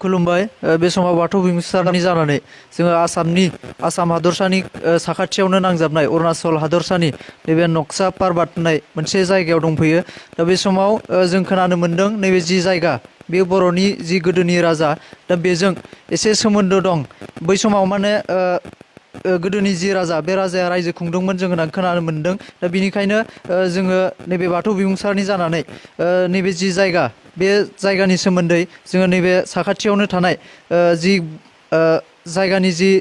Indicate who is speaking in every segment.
Speaker 1: खुलुमबाय बे समाव बाथौ बिमुसारनि जानानै जोङो आसाम हादरसानि साखाथियावनो नांजाबनाय अरुणाचल हादरसानि नैबे नक्सा पार्बत होननाय मोनसे जायगायाव दंफैयो। दा बे समाव जों खोनानो मोन्दों नैबे जि जायगा बे बर'नि जि गोदोनि राजा दा बेजों एसे सोमोन्दो दं। बै समाव माने गोदोनि जि राजा बे राजाया रायजो खुंदोंमोन जों होननानै खोनानो मोन्दों। दा बिनिखायनो जोङो नैबे बाथौ बिमुसारनि जानानै नैबे जि जायगा बे जायगानि सोमोन्दै जोङो नैबे साखाथियावनो थानाय जि जायगानि जि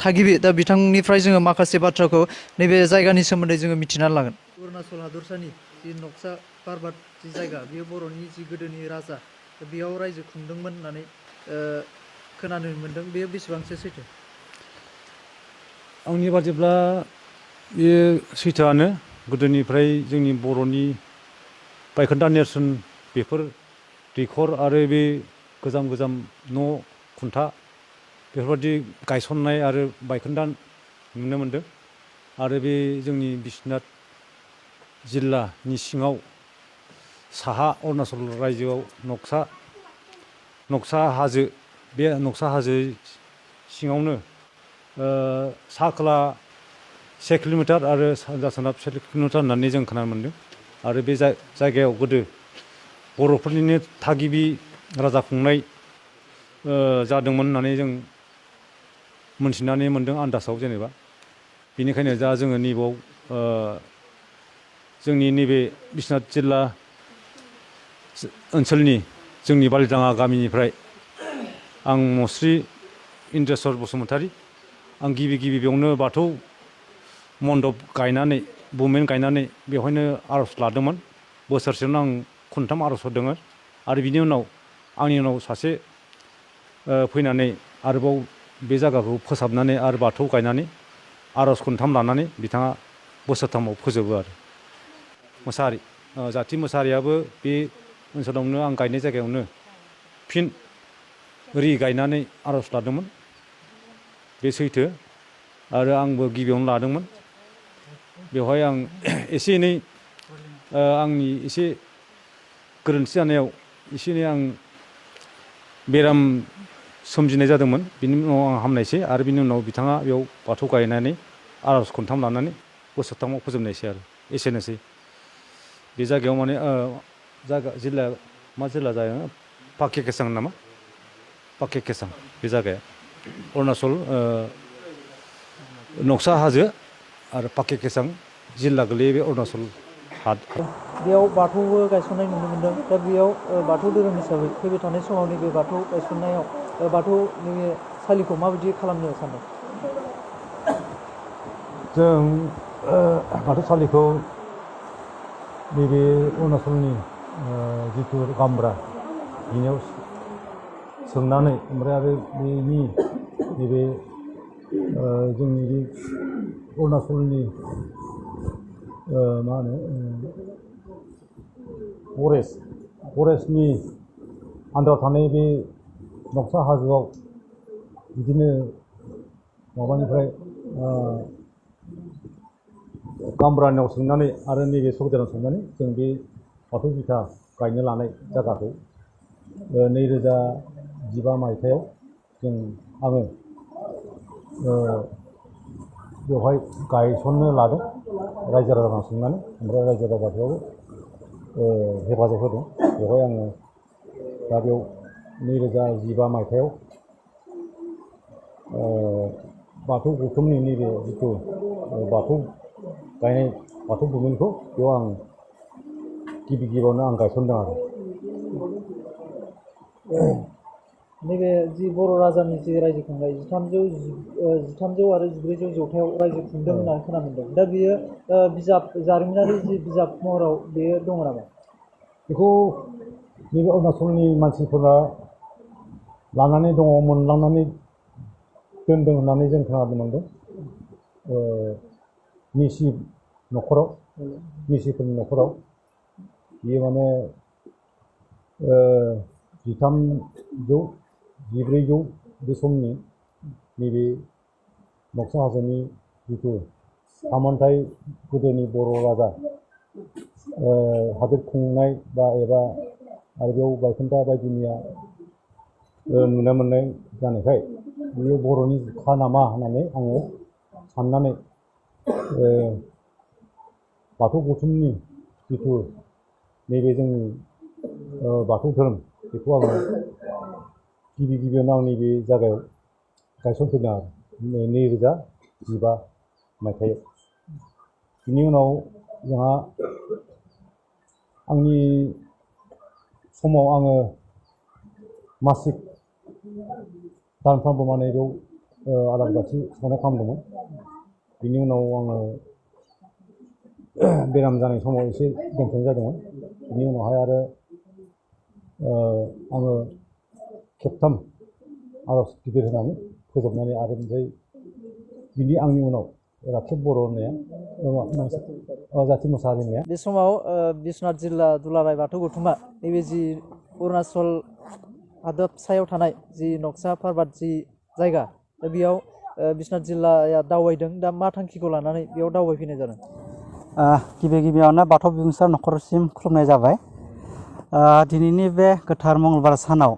Speaker 1: थागिबि दा बिथांनिफ्राय जोङो माखासे बाथ्राखौ नैबे जायगानि सोमोन्दै जोङो मिथिनानै लागोन। अरुणाचल हादरसानि जि नक्सा पार्बत जि जायगा बेयो बर'नि जि गोदोनि राजा बेयाव रायजो खुंदोंमोन होननानै खोनानो मोन्दों। बेयो बेसेबांसो सैथो?
Speaker 2: आंनि बादिब्ला बेयो सैथोआनो। गोदोनिफ्राय जोंनि बर'नि बायखोन्दा नेरसोन बेफोर दैखर आरो बे गोजाम न' खुन्था बेफोरबायदि गायसननाय आरो बायखोन्दा नुनो मोन्दों। आरो बे जोंनि बिश्वनाथ जिल्लानि सिङाव साहा अरुणाचल रायजोआव नक्सा हाजो, बे नक्सा हाजो सिङावनो सा खोला 1 किल'मिटार आरो सानजा सोनाब 1 किल'मिटार होननानै जों खोनानो मोन्दों। आरो बे जायगायाव गोदो बर'फोरनिनो थागिबि राजा खुंनाय जादोंमोन होननानै जों मोनथिनानै मोन्दों आन्दासाव जेनेबा। बेनिखायनो दा जोङो नैबाव जोंनि नैबे बिश्वनाथ जिल्ला ओनसोलनि जोंनि बालिदाङा गामिनिफ्राय आं मुस्रि इन्द्रेस्वर बसुमतारी। आं गिबि बेयावनो बाथौ मन्दप गायनानै बुमेन गायनानै बेवहायनो आर'ज लादोंमोन। बोसोरसेयावनो आं खनथाम आर'ज होदोंमोन। आरो बिनि उनाव आंनि उनाव सासे फैनानै आरोबाव बे जायगाखौ फोसाबनानै आरो बाथौ गायनानै आर'ज खनथाम लानानै बिथाङा बोसोरथामाव फोजोबो आरो। मोसाहारि जाथि मोसाहारियाबो बे ओनसोलावनो आं गायनाय जायगायावनो फिन गायनानै आर'ज लादोंमोन। बे सैथो। आरो आंबो गिबियावनो लादोंमोन। बेवहाय आं एसे एनै आंनि एसे गोरोन्थि जानायाव एसे एनै आं बेराम सोमजिनाय जादोंमोन। बिनि उनाव आं हामनायसै आरो बिनि उनाव बिथाङा बेयाव बाथौ गायनानै आर'ज खनथाम लानानै बोसोरथामाव फोजोबनायसै आरो एसेनोसै। बे जायगायाव माने जिल्लाया मा जिल्ला जायो? पाके केसां नामा? पाके केसां बे जायगाया अरुणाचल नक्सा हाजो आरो पाके केसां जिल्ला गोलैयो बे अरुणाचल
Speaker 1: बेयाव बाथौबो गायसननाय नुनो मोन्दों। दा बेयाव बाथौ धोरोम हिसाबै फैबाय थानाय समाव नैबे बाथौ गायसननायाव बाथौ नैबे सालिखौ माबायदि खालामनो सानदों?
Speaker 2: जों बाथौसालिखौ नैबे अरुणाचलनि जिथु गामब्रा बिनियाव सोंनानै ओमफ्राय आरो बेनि नैबे जोंनि बे अरुणाचलनि मा होनो फरेस्टनि आन्दाराव थानाय बे नक्सा हाजोआव बिदिनो माबानिफ्राय गामब्रानियाव सोंनानै आरो नैबे सौदानाव सोंनानै जों बे बाथौ बिथा गायनो लानाय जायगाखौ 2015 मायथाइयाव आङो बेवहाय गायसननो लादों रायजो राजानाव सोंनानै। ओमफ्राय रायजो राजाफ्राबो हेफाजाब होदों। बेवहाय आङो दा बेयाव 2015 मायथाइयाव बाथौ गौथुमनि नैबे जिथु बाथौ गायनाय बाथौ बुमिनखौ बेयाव आं गिबियावनो आं गायसनदों आरो।
Speaker 1: नैबे जि बर' राजानि जि रायजो खुंनाय 1300 आरो 1400 जौथायाव रायजो खुंदों होननानै खोनानो मोन्दों। दा बेयो जारिमिनारि जि बिजाब महराव बेयो दङ नामा?
Speaker 2: बेखौ नैबे अरुणाचलनि मानसिफोरा लानानै दङ, मोनलांनानै दोनदों होननानै जों खोनानो मोन्दों। निसिफोरनि न'खराव बियो माने 1300 1400 बे समनि नैबे नक्सा हाजोनि जिथु सामन्थाइ गोदोनि बर' राजा हादोर खुंनाय एबा आरो बेयाव बायखोन्दा बायदि मैया नुनो मोननाय जानायखाय बेयो बर'नि खा नामा होननानै आङो साननानै बाथौ गौथुमनि जिथु नैबे जोंनि बाथौ धोरोम बेखौ आङो गिबियावनो आं नैबे जायगायाव गायसनफैदों आरो 2015 मायथाइयाव। बिनि उनाव जोंहा आंनि समाव आङो मासिक दानफ्रोमबो माने बेयाव आलारि बाथि सावनाय खालामदोंमोन। बिनि उनाव आङो बेराम जानाय समाव एसे दोनथ'नाय जादोंमोन। बिनि उनावहाय आरो आङो खेबथाम आर'ज गिदिर होनानै फोजोबनानै आरो ओमफ्राय बिनि आंनि उनाव राखेब बर' होननाया जाथि मोसाहारि होननाया
Speaker 1: बे समाव बिश्वनाथ जिल्ला दुलाराय बाथौ गौथुमा नैबे जि अरुणाचल हादोरसायाव थानाय जि नक्सा पार्बत जि जायगा दा बेयाव बिश्वनाथ जिल्लाया दावबायदों। दा मा थांखिखौ लानानै बेयाव दावबायफैनाय जादों?
Speaker 3: गिबियावनो बाथौ बिबुंसार नखरसिम खुलुमनाय जाबाय। दिनैनि बे गोथार मंगलबार सानाव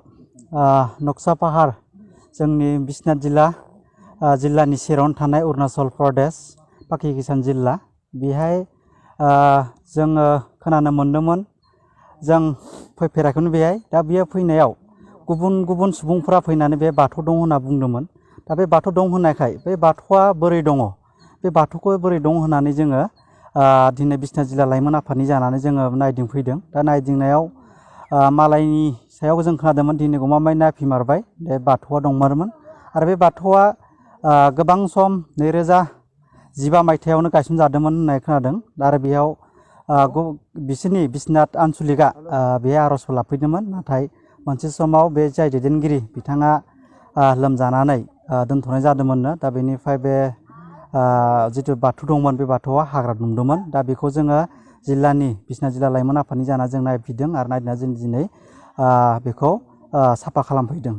Speaker 3: नक्सा पाहार जोंनि बिश्वनाथ जिल्लानि सेरावनो थानाय अरुणाचल प्रदेश पाकिस्तान जिल्ला बेहाय जोङो खोनानो मोन्दोंमोन, जों फैफेराखैमोन बेहाय। दा बेयाव फैनायाव गुबुन गुबुन सुबुंफोरा फैनानै बे बाथौ दं होनना बुंदोंमोन। दा बे बाथौ दं होननायखाय बे बाथौआ बोरै दङ, बे बाथौखौ बोरै दं होननानै जोङो दिनै बिश्वनाथ जिल्ला लाइमोन आफादनि जानानै जोङो नायदिंफैदों। दा नायदिंनायाव मालायनि सायाव जों खोनादोंमोन, दिनै गमामायै नायफैमारबाय बे बाथौआ दंमारमोन। आरो बे बाथौआ गोबां सम 2015 मायथाइयावनो गायसनजादोंमोन होननाय खोनादों। आरो बेयाव बिसोरनि बिश्वनाथ आनसलिकआ बेहाय आर'जबो लाफैदोंमोन। नाथाय मोनसे समाव बे जाय दैदेनगिरि बिथाङा लोमजानानै दोनथ'नाय जादोंमोननो। दा बेनिफ्राय बे जिथु बाथौ दंमोन बे बाथौआ हाग्रा दुमदोंमोन। दा बेखौ जोङो जिल्लानि बिश्वनाथ जिल्ला लाइमोन आफादनि जाना जों नायफैदों आरो नायना जों दिनै बेखौ साफा खालामफैदों।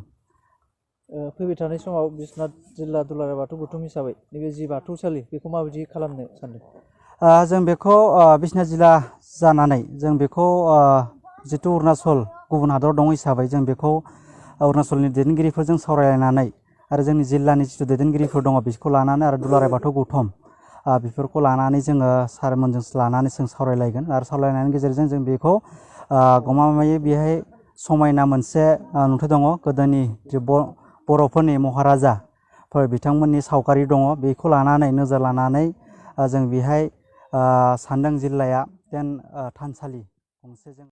Speaker 1: फैबाय थानाय समाव बिश्वनाथ जिल्ला दुलाराय बाथौ गौथुम हिसाबै नैबे जि बाथौसालि बेखौ माबायदि खालामनो सानदों?
Speaker 3: जों बेखौ बिश्वनाथ जिल्ला जानानै जों बेखौ जिथु अरुणाचल गुबुन हादराव दं हिसाबै जों बेखौ अरुणाचलनि दैदेनगिरिफोरजों सावरायलायनानै आरो जोंनि जिल्लानि जिथु दैदेनगिरिफोर दङ बिसोरखौ लानानै आरो दुलाराय बाथौ गौथुम बेफोरखौ लानानै जोङो सारमोनजों लानानै जों सावरायलायगोन। आरो सावरायनायनि गेजेरजों जों बेखौ गमामायै बेहाय समायना मोनसे नुथाय दङ। गोदोनि बर'फोरनि महाराजाफोर बिथांमोननि सावगारि दङ। बेखौ लानानै नोजोर लानानै जों बेहाय सानदों जिल्लाया थानसालि गंसे जों